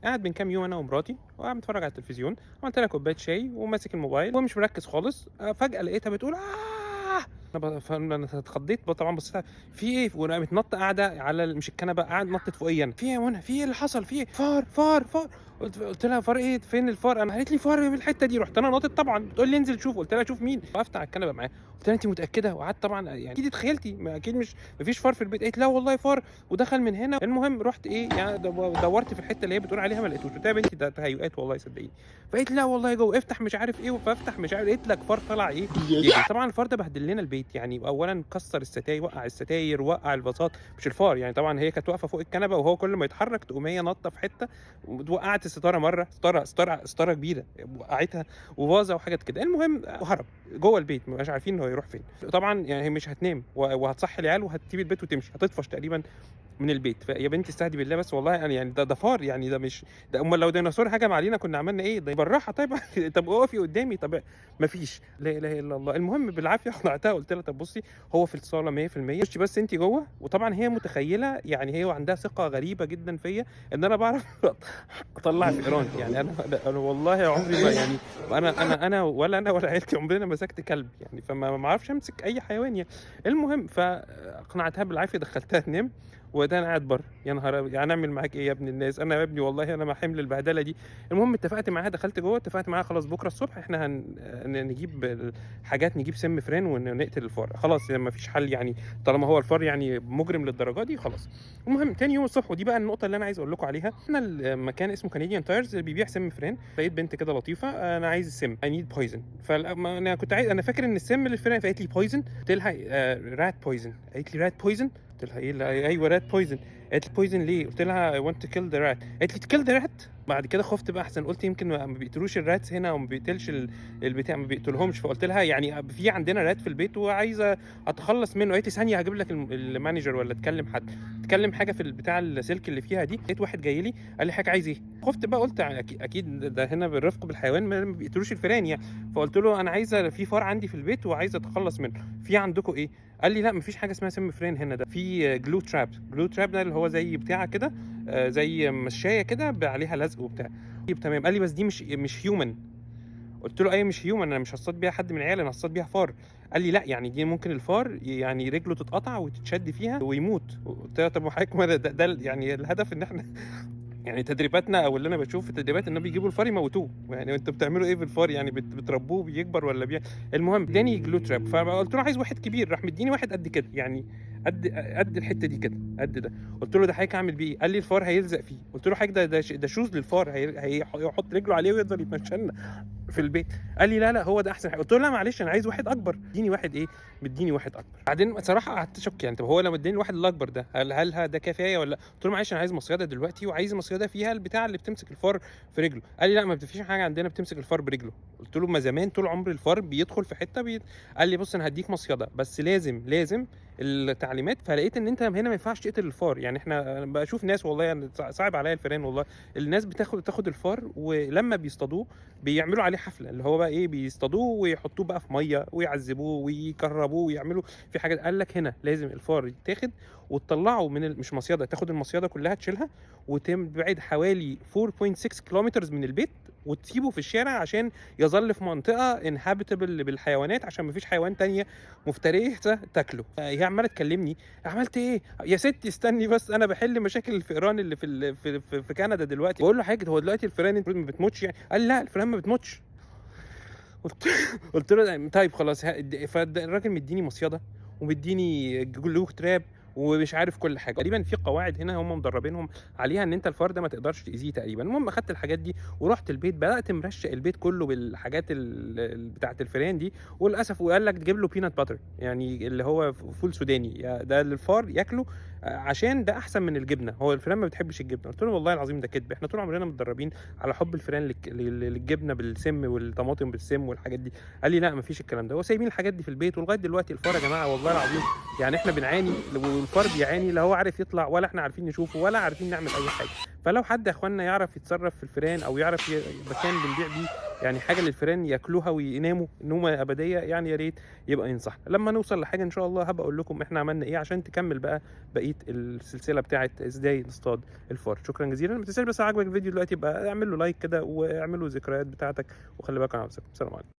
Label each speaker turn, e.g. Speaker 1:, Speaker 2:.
Speaker 1: قاعد من كام يوم انا ومراتي وقاعد بنتفرج على التلفزيون، عملت لها كوباية شاي وماسك الموبايل ومش مركز خالص. فجاة لقيتها بتقول آه. فانا اتخضيت طبعا، بصيت في ايه، وقامت نطه قاعدة على مش الكنبه، قاعد نطت فوقيا انا. في ايه يا منى؟ في ايه اللي حصل؟ في ايه؟ فار فار فار. قلت لها فار ايه؟ فين الفار؟ انا قالت لي فار في الحتة دي. رحت انا ناطط طبعا، بتقول لي انزل شوف. قلت لها شوف مين؟ وقفت على الكنبة معاها، قلت لها انت متاكده؟ وقعدت طبعا يعني اكيد اتخيلتي، ما اكيد مش مفيش فار في البيت. قالت لا والله فار ودخل من هنا. المهم رحت ايه يعني دورت في الحتة اللي هي بتقول عليها ما لقيتوش. قلت لها يا بنتي ده تهيؤات والله صدقيني. فقالت لا والله جوه، افتح مش عارف ايه، فافتح مش عارف، لقيت لك فار طلع ايه يجري. طبعا الفار ده بهدل لنا البيت يعني، اولا كسر الستاير، وقع الستاير، وقع البساط، مش الفار يعني، طبعا هي كانت واقفة فوق الكنبة وهو كل ما يتحرك تقوم هي نطه في حتة، وقعت الستارة مره، ستارة ستارة ستارة كبيرة وقعتها وفازه وحاجات كده. المهم وهرب جوه البيت، ما بقاش عارفين هو يروح فين. طبعا يعني هي مش هتنام وهتصحي العيال وهتسيب البيت وتمشي، هتطفش تقريبا من البيت. فيا بنتي استهدي بالله بس والله يعني ده فار يعني، ده مش ده، امال لو ديناصور هجم علينا كنا عملنا ايه؟ ده بالراحة طيب طب اقفي قدامي، طب مفيش، لا اله الا الله. المهم بالعافية اقنعتها، قلت لها طب بصي هو في الصاله 100%، خشي بس انت جوه. وطبعا هي متخيله يعني، هي وعندها ثقة غريبة جدا فيا ان انا بعرف اطلع فئران يعني. انا والله عمري ما يعني، انا ولا انا ولا عيلتي عمرنا مسكت كلب يعني، فما ما اعرفش امسك اي حيوان يعني. المهم فاقنعتها بالعافية، دخلتها تنام، وده انا قاعد بره. يا نهار ابيض، يعني اعمل معاك ايه يا ابن الناس؟ انا يا ابني والله انا ما حمل البهدله دي. المهم اتفقت معاها، دخلت جوه اتفقت معاها خلاص بكره الصبح احنا نجيب حاجات، نجيب سم فران ونقتل الفار، خلاص ما فيش حل يعني، طالما هو الفار يعني مجرم للدرجة دي خلاص. المهم تاني يوم الصبح، ودي بقى النقطة اللي انا عايز اقول لكم عليها، احنا المكان اسمه Canadian Tires بيبيع سم فران. لقيت بنت كده لطيفة، انا عايز السم، I need poison. فانا كنت عايز، انا فاكر ان السم للفئران، فقالت لي poison. قلت لها rat poison. قالت لي rat poison؟ قلت لها ايه؟ لا، ايوه rat poison. قالت لي poison ليه؟ قلت لها I want to kill the rat. قالت لي kill the rat؟ بعد كده خفت بقى احسن، قلت يمكن ما بيقتلوش ال rats هنا، او ما بيقتلش البتاع، ما بيقتلهمش. فقلت لها يعني في عندنا rat في البيت وعايزه اتخلص منه. قالت لي ثانية هجيب لك ال manager ولا تكلم حد، تكلم حاجة في البتاع السلك اللي فيها دي. لقيت واحد جاي لي قال لي حاجة عايز ايه؟ خفت بقى، قلت اكيد ده هنا بالرفق بالحيوان ما بيقتلوش الفئران يعني. فقلت له انا عايزه، في فار عندي في البيت وعايزه اتخلص منه، في عندكم ايه؟ قال لي لا مفيش حاجة اسمها سم فران هنا، ده في glue trap. glue trap ده اللي هو زي بتاع كده، زي مشايه كده عليها لزق وبتاع. طيب تمام. قال لي بس دي مش human. قلت له ايوه مش human، انا مش هصطاد بيها حد من عيالي، انا هصطاد بيها فار. قال لي لا يعني دي ممكن الفار يعني رجله تتقطع وتتشد فيها ويموت. قلت له طب وحضرتك ما ده يعني الهدف ان احنا يعني تدريباتنا او اللي انا بشوف في التدريبات ان بيجيبوا الفار يموتوه، يعني انتوا بتعملوا ايه في الفار يعني؟ بتربوه بيكبر ولا المهم اداني glue trap. فقلت له عايز واحد كبير، راح مديني واحد قد كده يعني، قد الحتة دي كده قد ده. قلت له ده حضرتك اعمل بيه ايه؟ قال لي الفار هيلزق فيه. قلت له حضرتك ده shoes للفار، هيحط رجله عليه ويفضل يتمشى لنا في البيت. قال لي لا لا هو ده احسن حاجة. قلت له لا معلش انا عايز واحد اكبر، اديني واحد ايه؟ مديني واحد اكبر. بعدين صراحة قعدت اشك يعني، طب هو لما اداني الواحد الاكبر ده هل ده كفاية ولا؟ قلت له معلش انا عايز مصيده دلوقتي، وعايز مصيده فيها البتاع اللي بتمسك الفار في رجله. قال لي لا ما فيش حاجة عندنا بتمسك الفار برجله. قلت له ما زمان طول عمر الفار بيدخل في حتة قال لي بص انا هديك مصيده بس لازم التعليمات. فلقيت ان انت هنا ما ينفعش تقتل الفار يعني. احنا بشوف ناس والله يعني صعب عليا الفئران والله، الناس بتاخد الفار ولما بيصطادوه بيعملوا عليه حفلة، اللي هو بقى ايه، بيصطادوه ويحطوه بقى في مية ويعذبوه ويكربوه ويعملوا في حاجة. قال لك هنا لازم الفار يتاخد وتطلعه من مش مصيده، تاخد المصيده كلها تشيلها وتبعد حوالي 4.6 كيلومتر من البيت وتسيبه في الشارع عشان يظل في منطقة inhabitable بالحيوانات، عشان مفيش حيوان تانية مفترسة تاكله. هي عماله تكلمني عملت ايه يا ستي؟ استني بس انا بحل مشاكل الفئران اللي في كندا دلوقتي. بقول له حاجة هو دلوقتي الفئران ما بتموتش يعني؟ قال لا الفئران ما بتموتش. قلت له طيب خلاص. فالراجل مديني مصيده ومديني glue trap ومش عارف كل حاجة تقريبا. في قواعد هنا هم مدربينهم عليها ان انت الفار ده ما تقدرش تاذيه تقريبا. المهم اخدت الحاجات دي ورحت البيت، بدات مرشق البيت كله بالحاجات بتاعه الفئران دي. وللاسف وقال لك تجيب له peanut butter يعني اللي هو فول سوداني، ده الفار ياكله عشان ده احسن من الجبنة، هو الفئران ما بتحبش الجبنة. قلت له والله العظيم ده كذب، احنا طول عمرنا متدربين على حب الفئران للجبنه بالسم والطماطم بالسم والحاجات دي. قال لي لا ما فيش الكلام ده، هو سايبين الحاجات دي في البيت ولغاية دلوقتي الفار يا جماعة والله العظيم يعني احنا بنعاني والفار بيعاني، لا هو عارف يطلع ولا احنا عارفين نشوفه ولا عارفين نعمل اي حاجة. فلو حد يا اخوانا يعرف يتصرف في الفيران، او يعرف مكان بنبيع بيه يعني حاجة للفيران ياكلوها ويناموا نومه ابدية، يعني يا ريت يبقى ينصحنا. لما نوصل لحاجة ان شاء الله هبقى اقول لكم احنا عملنا ايه عشان تكمل بقى بقية السلسلة بتاعه ازاي نصطاد الفار. شكرا جزيلا. ما تنساش بس عجبك الفيديو دلوقتي يبقى اعمل له like كده، واعمل له ذكريات بتاعتك، وخلي بالك على نفسك. السلام عليكم.